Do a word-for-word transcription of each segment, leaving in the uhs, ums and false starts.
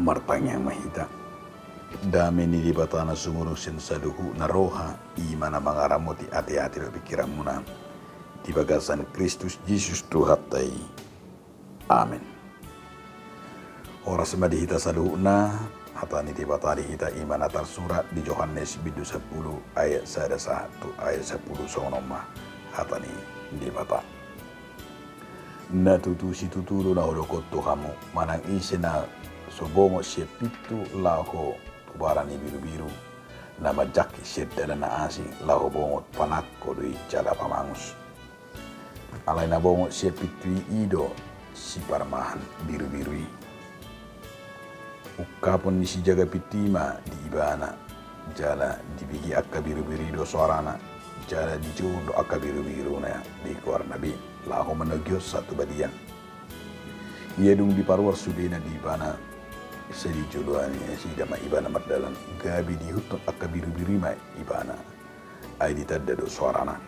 Martangiang ma hita. Dame ni Debata na sumurung sian saluhutna roha, i ma na mangaramoti ateate dohot pingkiranmuna di bagasan Kristus Jesus Tuhanta i. Amen. Horas ma di hita saluhutna. Hata ni Debata di hita i ma na tarsurat di Johannes bindu sampulu ayat sada sahat tu ayat sampulu songon on ma hata ni Debata. Na tutu situtu do na hudok tu hamu, manang ise na so bongot sian pintu laho tu bara ni birubiru, na manjangkit sian dalan na asing laho bongot, panangko do i jala pamangus. Alai na bongot sian pintu i, i do siparmahan birubiru i. Ungkapon ni sijaga pintu i ma di ibana, jala dibege angka birubiru i do soarana, jala dijou do angka birubiru na di goarna be laho manogihon sahat tu balian. Ia dung diparuar sudena di ibana, sai dijoloani nasida ma ibana mardalan, gabe diihuthon angka birubiru i ma ibana, ai ditanda do soarana.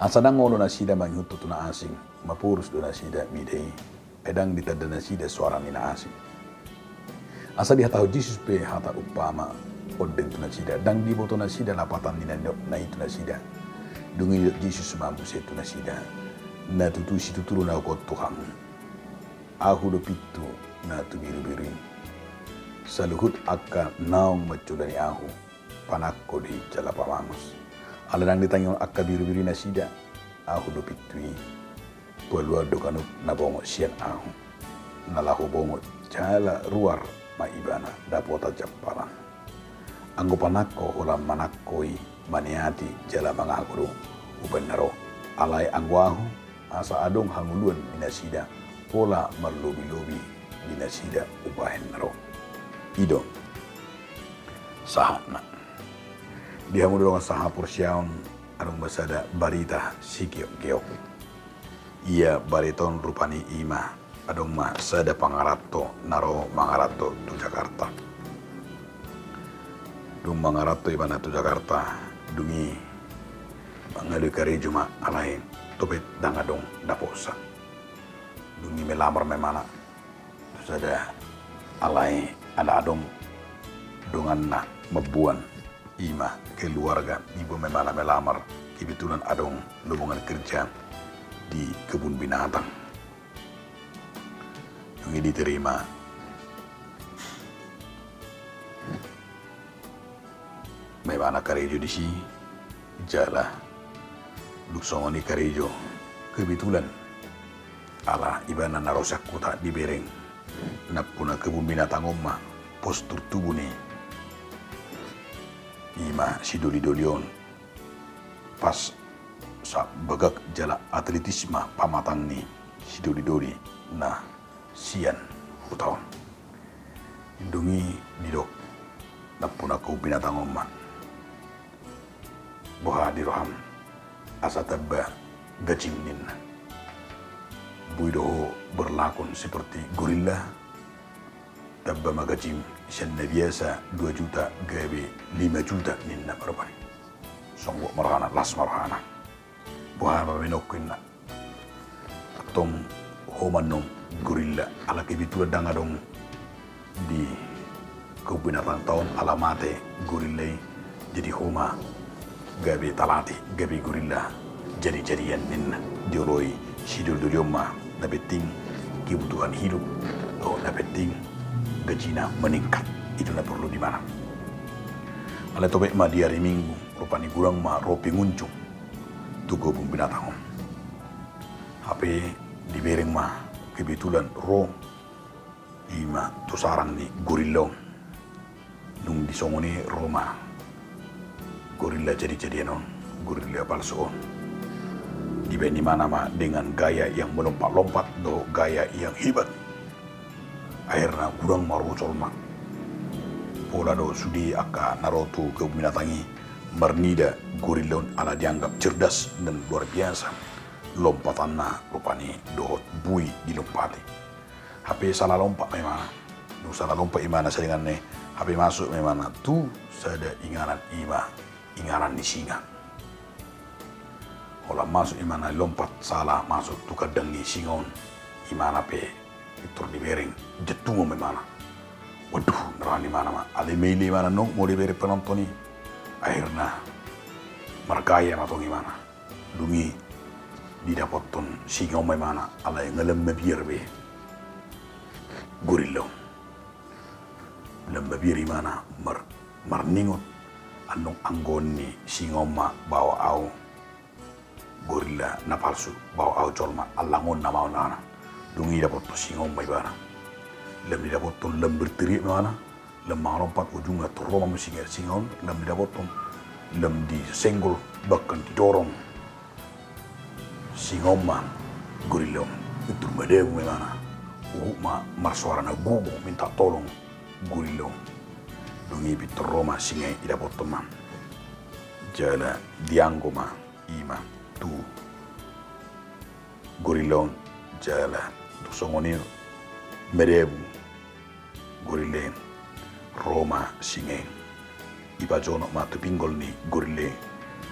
Asa ndang olo nasida mangihuthon tu na asing, maporus do nasida mida i, ai ndang ditanda nasida soara ni na asing. Asa dihatahon Jesus pe hata umpama ondeng tu nasida, ndang diboto nasida lapatan ni na nidok na i tu nasida. Dung i didok Jesus ma muse tu nasida, na tutu situtu do na hudok tu hamu, Ahu do pintu na tu birubiru i. Saluhut angka naung manjolani Ahu, panangko do i jala pamangus. Alai ndang ditangihon angka birubiru i nasida, Ahu do pintu i. Paluaon do ganup na bongot sian Ahu. Na laho bongot jala ruar ma ibana dapotan jampalan. Anggo panangko holan manangko i, maniati jala mangago do umbahen na ro. Alai anggo Ahu, asa adong hangoluan di nasida, pola marlobilobi di nasida umbahen na ro. I do sahatna. Di hamu dongan sahaporseaon, adong ma sada barita sigeokgeok. Ia barita on rupani i ma, adong ma sada pangaranto na ro mangaranto tu Jakarta. Dung mangaranto ibana tu Jakarta, dung i mangalului karejo ma, alai topet ndang adong dapotsa. Dung i melamar ma imana tu sada alai ala adong donganna mamboan, i ma keluarga, diboan ma imana melamar, kebetulan adong lowongan kerja di kebun binatang. Dung i diterima ma ibana karejo disi, jala dung songon i karejo, kebetulan ala ibana na ro sian huta dibereng nampuna kebun binatang on ma postur tubu ni, i ma sidolidoli on, pas sa bagak jala atletis ma pamatang ni sidolidoli na sian huta on. Dung i didok nampuna kebun binatang on ma, boha di roham asa tamba gajim ninna. Boi do ho berlakon seperti gorilla, tamba ma gajim sian na biasa dua juta gabe lima juta ninna ma rupani. Songgop ma rohana, las ma rohana. Boha ma baenonku inna. Antong ho ma annon gorilla, ala kebetulan ndang adong di kebun binatangta on ala mate gorilla i, jadi ho ma gabe talatih, gabe gorilla jadi-jadian ninna. Dioloi sidolidoli on ma, na penting kebutuhan hidup, dohot na penting gajina meningkat, i do na porlu di ibana. Alai topet ma di ari Minggu, rupani godang ma ro pengunjung tu kebun binatang on. Hape dibereng ma kebetulan ro, i ma tu sarang ni gorilla on. Dung di songon i ro ma gorilla jadi-jadian on, gorilla palsu on. Dibaen ibana ma dengan gaya yang melompat-lompat dohot gaya yang hebat. Akhirna godang ma ro jolma. Pola do sude angka na ro tu kebun binatang i marnida gorilla on ala dianggap cerdas dan luar biasa lompatanna rupani dohot boi dilompati. Hape sala lompat ma ibana. Dung sala lompat ibana saringan i, hape masuk ma ibana tu sada inganan, i ma inganan ni singa. Holan masuk ibana, lompat sala masuk tu kandang ni singa on, ibana pe pintor dibereng, jantungon ma ibana. Waduh, roha ni imana ma. Alai maila imana nunga molo dibereng penonton i. Akhirna margaya ma tong imana. Dung i didapothon singa on ma imana, alai nga lam mabiar be gorilla on. Lam mabiar imana mar-, marningot, annon anggo ni singa on ma baoa au gorilla na palsu, baoa au jolma allang on nama on nana. Dung i didapothon singa on ma ibana. Lam didapothon, lam berteriak ma ibana, lam mangalompat, ujungna tor ro ma muse singa, singa on, lam didapothon, lam disenggol, bahkan didorong singa on ma gorilla on. Tor madabu ma ibana. Huhut ma marsoara na gogo minta tolong gorilla on. Dung i pintor ro ma singa i, didapothon ma. Jala dianggo ma i ma tu gorilla on, jala tu songon i madabu gorilla i. Ro ma singa i, dipajonok ma tu pinggol ni gorilla i.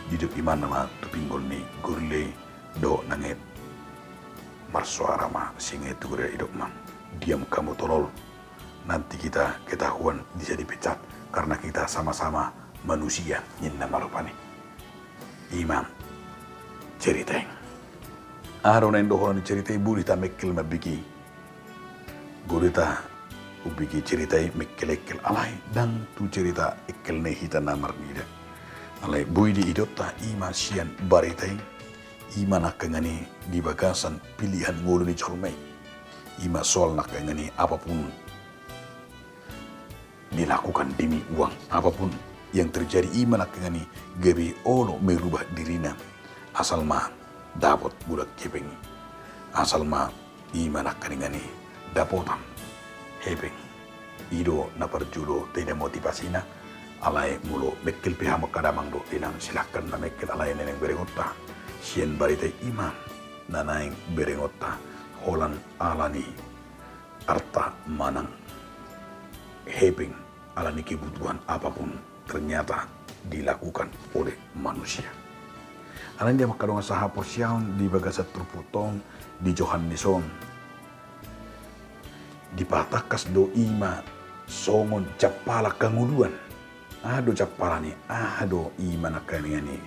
Didok imana ma tu pinggol ni gorilla i dohot nang i. Marsoara ma singa i tu gorilla i, didok ma, "Diam kamu tolol. Nanti kita ketahuan bisa dipecat karena kita sama-sama manusia," ninna ma rupani. I ma cerita i. Aha do na indohonon ni cerita i? Boi do hita mengkel mambege. Boi do hita umbege cerita i mengkel-engkel, alai ndang tu cerita engkel na i hita na marnida. Alai boi do idaonta i ma sian barita i, i ma nangkaningan i di bagasan pilihan ngolu ni jolma i. I ma soal nangkaningan i apapun dilakukan demi uang, apapun yang terjadi, i ma nangkaningan i gabe olo merubah dirina asal ma dapot godang hepeng i. Asal ma i ma nangkaningan i dapotan hepeng. I do na parjolo taida motivasina. Alai molo mengkel pe hamu angka damang dohot inang, silahkan na mengkel, alai na naeng berengonta sian barita i, i ma na naeng berengonta holan ala ni arta manang hepeng, ala ni kebutuhan apapun ternyata dilakukan oleh manusia. Alani i angka dongan sahaporseaon, di bagasan turpukta on, di Johannes on, dipatangkas do i ma songon jampalan hangoluan. Aha do jampalan i? Aha do i ma nangkaningan i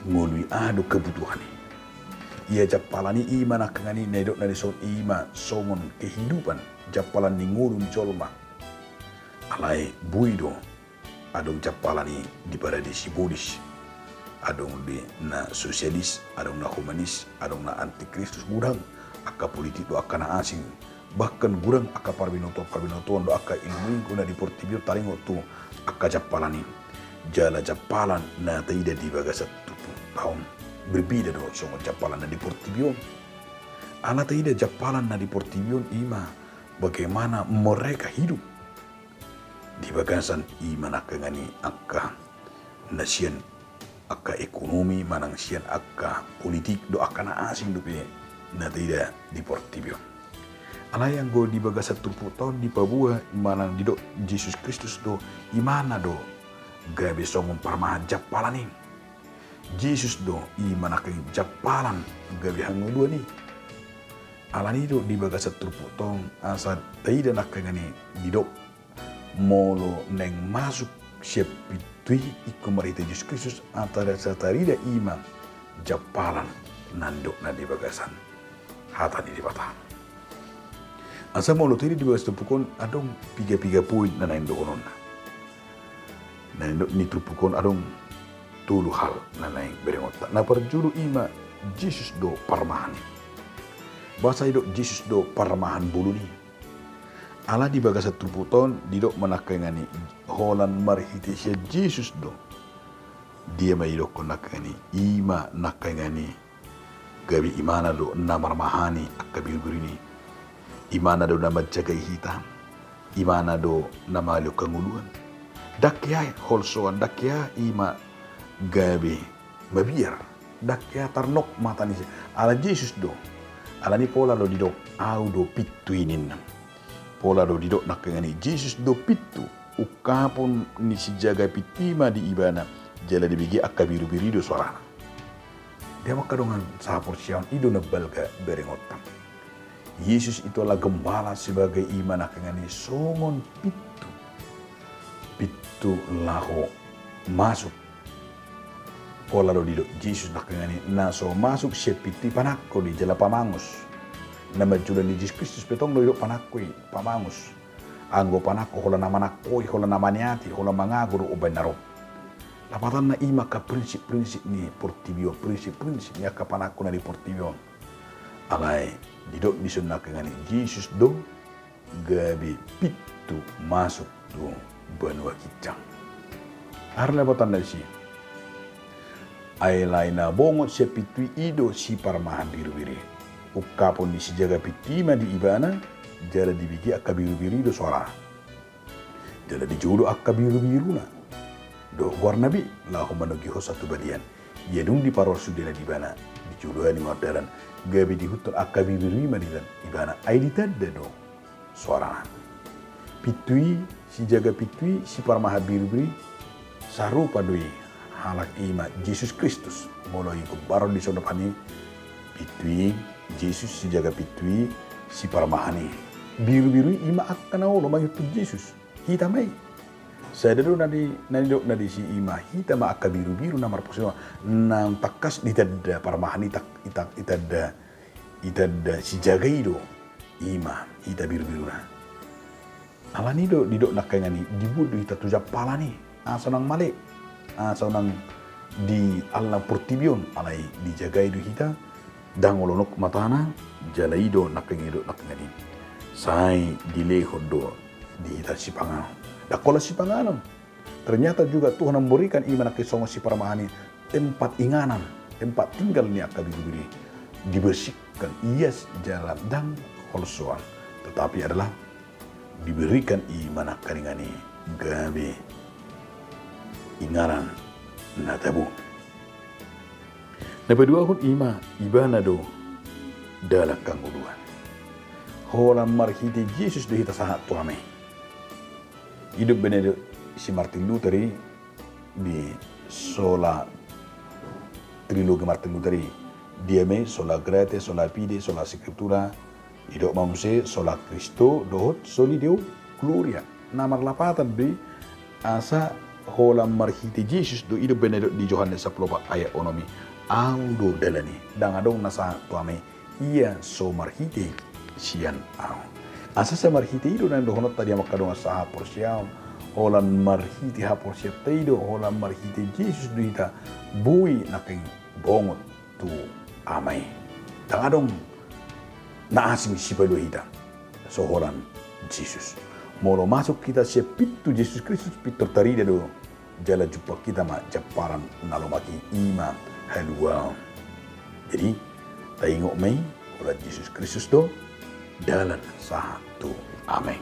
ngolu i? Aha do kebutuhan i? Ia jampalan i, i ma nangkaningan i na nidokna dison, i ma songon kehidupan, jampalan ni ngolu ni jolma. Alai boi do adong jampalan i di paradisi bolis, adong di na sosialis, adong na humanis, adong na antikristus, godang angka politik dohot angka na asing, bahkan godang angka parbinotoan-parbinotoan dohot angka ilmu-ilmu na di portibi on taringot tu angka jampalan i. Jala jampalan na taida di bagasan turpukta on berbeda do songon jampalan na di portibi on. Ala taida jampalan na di portibi on i ma bagaimana mereka hidup di bagasan i ma nangkaningan i angka na sian angka ekonomi manang sian angka politik dohot angka na asing dope na taida di portibi on. Alai anggo di bagasan turpukta on dipaboa manang didok Jesus Kristus do, imana do gabe songon parmahan jampalan i. Jesus do i ma nangkaningan i jampalan gabe hangoluan i. Alani i do di bagasan turpukta on asa taida nangkaningan i didok, molo naeng masuk sian pintu i ingkon marhite Jesus Kristus, asa tarida i ma jampalan na nidokna di bagasan hata ni Debata. Asa molo taida di bagasan turpuk on adong piga-piga poin na naeng dohononna. Na nidok ni turpuk on adong tolu hal na naeng berengonta. Na parjolo i ma Jesus do parmahan i. Boasa didok Jesus do parmahan bolon i? Ala di bagasan turpukta on didok ma nangkaningan i holan marhite sian Jesus do. Dia ma didokkon nangkaningan i, i ma nangkaningan i gabe imana do na marmahani angka birubiru i. Imana do na manjagai hita. Imana do na mangaliat hangoluan. Ndang hea holsoan, ndang hea i ma gabe mabiar. Ndang hea tarnop mata ni si, ala Jesus do. Alani pola do didok, au do pintu i ninna. Pola do didok nangkaningan i Jesus do pintu. Ungkapon ni sijaga pintu i ma di ibana, jala dibege angka birubiru i do soarana. Dia ma angka dongan sahaporseaon, i do na balga berengonta. Yesus itu adalah gembala sebagai ima nangkiningan i songon pintu. Pintu laho masuk. Pola do didok Jesus nangkiningan i na so masuk sian pintu i panangko do i jala pamangus. Na manjalo ni Jesus Kristus pe tong do didok panangko i, pamangus. Anggo panangko holan na manangkoi, holan na maniati, holan mangago do umbahen na ro. Lapatanna ima angka prinsip-prinsip ni portibi on, prinsip-prinsip ni angka panangko na di portibi on. Alai didok dison nangkiningan i Jesus do gabe pintu masuk tu banua ginjang. Aha do lapatanna disi? Ai lae na bongot sian pintu i, i do siparmahan birubiru i. Ungkapon ni sijaga pintu i ma di ibana, jala dibege angka birubiru i do soarana. Jala dijou do angka birubiruna dohot goarna be laho manogihon tu balian. Ia dung diparorot sudena di ibana, dijoloani mardalan, gabe diihuthon angka birubiru i ma di ibana, ai ditanda do soarana. Pintu i, sijaga pintu i, siparmahan birubiru i, sarupa do i halak i ma Jesus Kristus. Molo digambarhon dison do pan i, pintu i Jesus, sijaga pintu i, siparmahan i. Birubiru i ima angka na olo mangihuthon Jesus. Hita ma i. Sada do na di, na nidokna disi ima, hita ma angka birubiru na marpos i, na tangkas ditanda parmahan i, tak-, ita-, itanda, itanda sijaga i do. Ima hita birubiruna. Alani do didok nangkiningan i, dibuat do hita tu jampalan i, asa unang male, asa unang diallang portibi on, alai dijagai do hita, ndang olo nok matana, jala i do nangkiningan i didok nangkiningan i. Sai dilehon do di hita sipanganon. Ndang holan sipanganon. Ternyata juga Tuhan memberikan ima nangkin songon siparmahan i tempat inganan, tempat tinggal ni angka birubiru i. Dibersihkan, ias jala ndang holsoan. Tetapi adalah diberikan ima nangkiningan i gabe inganan na tabo. Na paduahon ima, ibana do dalan hangoluan. Holan marhite Jesus do hita sahat tu Ama i. Didok baen do si Martin Luther i di sola, trilogi Martin Luther i, Dei Amae, Sola Gratia, Sola Fide, Sola Scriptura, didok ma muse Sola Christo dohot Soli Deo Gloria. Na marlapatan do i asa holan marhite Jesus do i do baen do di Johannes sampulu opat ayat onom i, Ahu do dalan i, ndang adong na sahat tu Ama i, ia so marhite sian Ahu. Asa sai marhite i do na nidohononta di hamu angka dongan sahaporseaon, holan marhite haporseaonta i do, holan marhite Jesus do hita boi nangkin bongot tu Ama i. Ndang adong na asing sipalua hita so holan Jesus. Molo masuk hita sian pintu Jesus Kristus, pintor tarida do jala jumpang hita ma jampalan na lomak i, ima haluaon. Jadi taingot ma i, holan Jesus Kristus do dalan sahat tu Ama i.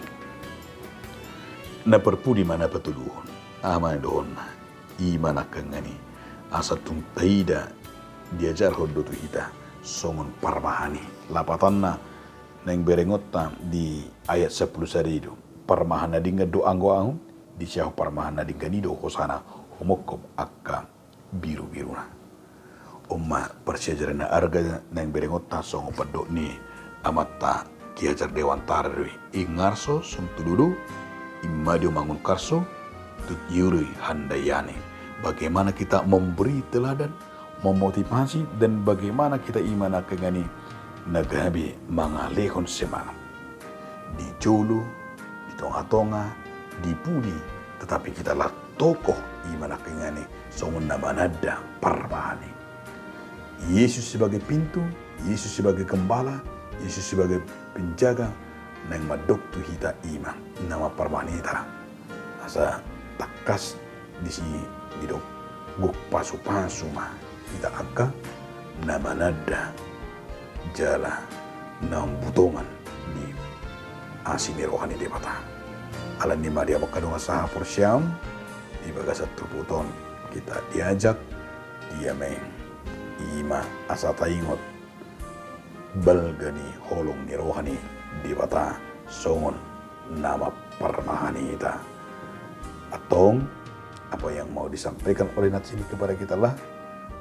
Na parpudi ma na patoluhon, aha ma nidohonna? Ima nangkiningan i, asa tung taida, diajarhon do tu hita songon parmahan i. Lapatanna naeng berengonta di ayat sampulu sada i do, parmahan na denggan do anggo Ahu, disi Ahu parmahan na denggan i do hosana humongkop angka birubiruna. On ma parsiajaran na arga naeng berengonta songon pandok ni amanta Ki Hajar Dewantara do i, ingarso songon tududu, immadio mangun karso, tu tiuri handayani. Bagaimana kita memberi teladan, memotivasi, dan bagaimana kita ima nangkiningan i na gabe mangalehon semangat. Di jolo, di tongatonga, di pudi, tetapi kita adalah tokoh ima nangkiningan i songon na mananda parmahan i. Yesus sebagai pintu, Yesus sebagai gembala, Yesus sebagai penjaga, naeng mandok tu hita ima na mamparmahan hita. Asa tangkas disi didok, gok pasupasu ma hita angka na mananda jala na mambutongan di asi ni roha ni Debata. Alani i ma di hamu angka dongan sahaporseaon, di bagasan turpuk on hita diajak, Dei Amae, ima asa taingot balga ni holong ni roha ni Debata songon na mamparmahan hita. Antong, apa yang mau disampaikan oleh nats ini kepada kita adalah,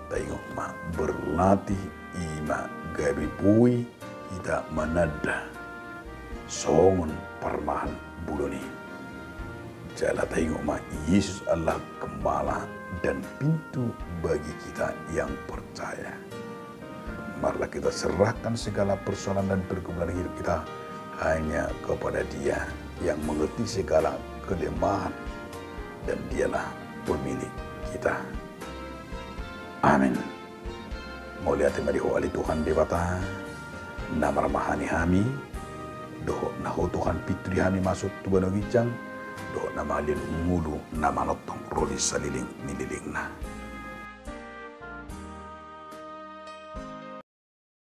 taingot ma, berlatih ima gabe boi hita mananda songon parmahan bolon i. Jala taingot ma, Yesus adalah gembala dan pintu bagi kita yang percaya. Marilah kita serahkan segala persoalan dan pergumulan hidup kita hanya kepada Dia yang mengerti segala kelemahan, dan Dialah pemilik kita. Amin. Mauliate ma di Ho ale Tuhan Debata, na marmahani hami, dohot na Ho Tuhan pintu di hami masuk tu banua ginjang, dohot na mangalilu ngolu na manongtong ro di saleleng ni lelengna.